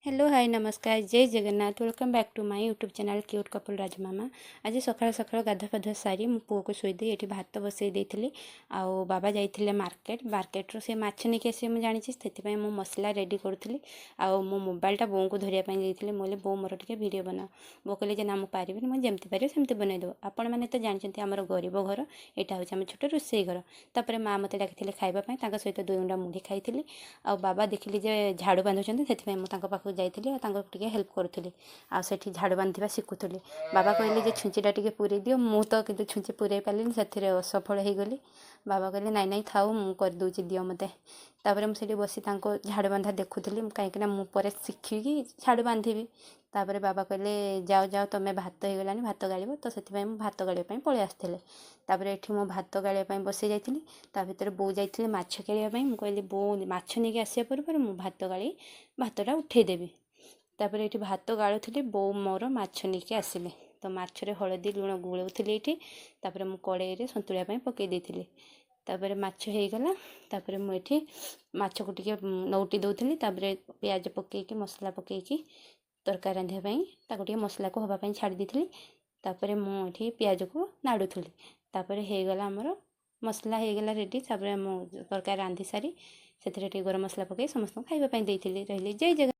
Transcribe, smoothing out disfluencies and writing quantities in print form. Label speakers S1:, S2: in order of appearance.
S1: Hello, high, ନମସ୍କାର, ଜୟ Jagannath. Welcome back to my YouTube channel Cute Couple Rajmama. ଆଜି ସକାଳୁ ସକାଳୁ ଗାଧୁଆ ପାଧୁଆ ସାରି ମୁଁ ପୁଅକୁ ଶୋଇଦେଇ ଏଠି ଭାତ ବସେଇ ଦେଇଥିଲି। ଆଉ ବାବା ଯାଇଥିଲେ ମାର୍କେଟ। ମାର୍କେଟରୁ ସେ ମାଛ ନେଇକି ଆସିବେ ମୁଁ ଜାଣିଛି, ସେଥିପାଇଁ ମୁଁ ମସଲା ରେଡ଼ି କରୁଥିଲି। ଆଉ ମୋ ମୋବାଇଲଟା ବୋଉଙ୍କୁ ଧରିବା ପାଇଁ ଯାଇଥିଲି। ମୁଁ କହିଲି, "ବୋଉ, ମୋର ଟିକେ ଭିଡ଼ିଓ ବନାଅ।" ବୋଉ କହିଲେ ଯେ ନା, ମୁଁ ପାରିବିନି। ମୁଁ ଯେମିତି ପାରିବି ସେମିତି ବନେଇଦେବ। ଆପଣମାନେ ତ ଜାଣିଛନ୍ତି, ଆମର ଗରିବ ଘର। ଏଇଟା ହେଉଛି ଆମ ଛୋଟ ରୋଷେଇ ଘର। ତାପରେ ମା ମୋତେ ଡାକିଥିଲେ ଖାଇବା ପାଇଁ। ତାଙ୍କ ସହିତ ଦୁଇ ଗୁଣ୍ଡା ମୁଢ଼ି ଖାଇଥିଲି। ଆଉ ବାବା ଦେଖିଲି ଯେ ଝାଡ଼ୁ ବାନ୍ଧୁଛନ୍ତି, ସେଥିପାଇଁ ମୁଁ ତାଙ୍କ ପାଖକୁ ଯାଇଥିଲି ଆଉ ତାଙ୍କୁ ଟିକେ ହେଲ୍ପ କରୁଥିଲି ଆଉ ସେଠି ଝାଡ଼ୁ ବାନ୍ଧିବା ଶିଖୁଥିଲି। ବାବା କହିଲେ ଯେ ଛୁଞ୍ଚିଟା ଟିକେ ପୂରେଇ ଦିଅ। ମୁଁ ତ କିନ୍ତୁ ଛୁଞ୍ଚି ପୂରେଇ ପାରିଲିନି, ସେଥିରେ ଅସଫଳ ହେଇଗଲି। ବାବା କହିଲେ, "ନାଇଁ ନାଇଁ, ଥାଉ, ମୁଁ କରିଦେଉଛି, ଦିଅ ମୋତେ।" ତାପରେ ମୁଁ ସେଠି ବସି ତାଙ୍କ ଝାଡ଼ୁ ବାନ୍ଧା ଦେଖୁଥିଲି, କାହିଁକିନା ମୁଁ ପରେ ଶିଖିକି ଝାଡ଼ୁ ବାନ୍ଧିବି। ତାପରେ ବାବା କହିଲେ, "ଯାଅ ଯାଅ ତମେ, ଭାତ ହେଇଗଲାଣି, ଭାତ ଗାଳିବ।" ତ ସେଥିପାଇଁ ମୁଁ ଭାତ ଗାଳିବା ପାଇଁ ପଳେଇ ଆସିଥିଲି। ତାପରେ ଏଠି ମୁଁ ଭାତ ଗାଳିବା ପାଇଁ ବସେଇ ଯାଇଥିଲି। ତା ଭିତରେ ବୋଉ ଯାଇଥିଲେ ମାଛ କିଣିବା ପାଇଁ। ମୁଁ କହିଲି, ବୋଉ ମାଛ ନେଇକି ଆସିବା ପୂର୍ବରୁ ମୁଁ ଭାତ ଗାଳି ଭାତଟା ଉଠେଇଦେବି। ତାପରେ ଏଇଠି ଭାତ ଗାଳୁଥିଲି, ବୋଉ ମୋର ମାଛ ନେଇକି ଆସିଲେ। ତ ମାଛରେ ହଳଦୀ ଲୁଣ ଗୋଳଉଥିଲି ଏଇଠି। ତାପରେ ମୁଁ କଡ଼େଇରେ ସନ୍ତୁଳିବା ପାଇଁ ପକାଇ ଦେଇଥିଲି। ତାପରେ ମାଛ ହେଇଗଲା। ତାପରେ ମୁଁ ଏଠି ମାଛକୁ ଟିକେ ନଉଟି ଦେଉଥିଲି। ତାପରେ ପିଆଜ ପକାଇକି, ମସଲା ପକାଇକି ତରକାରୀ ରାନ୍ଧିବା ପାଇଁ ତାକୁ ଟିକେ ମସଲାକୁ ହେବା ପାଇଁ ଛାଡ଼ି ଦେଇଥିଲି। ତାପରେ ମୁଁ ଏଠି ପିଆଜକୁ ନାଡ଼ୁଥିଲି। ତାପରେ ହେଇଗଲା, ଆମର ମସଲା ହେଇଗଲା ରେଡ଼ି। ତାପରେ ମୁଁ ତରକାରୀ ରାନ୍ଧି ସାରି ସେଥିରେ ଟିକେ ଗରମ ମସଲା ପକାଇ ସମସ୍ତଙ୍କୁ ଖାଇବା ପାଇଁ ଦେଇଥିଲି। ରହିଲି, ଜୟ ଜଗନ୍ନାଥ।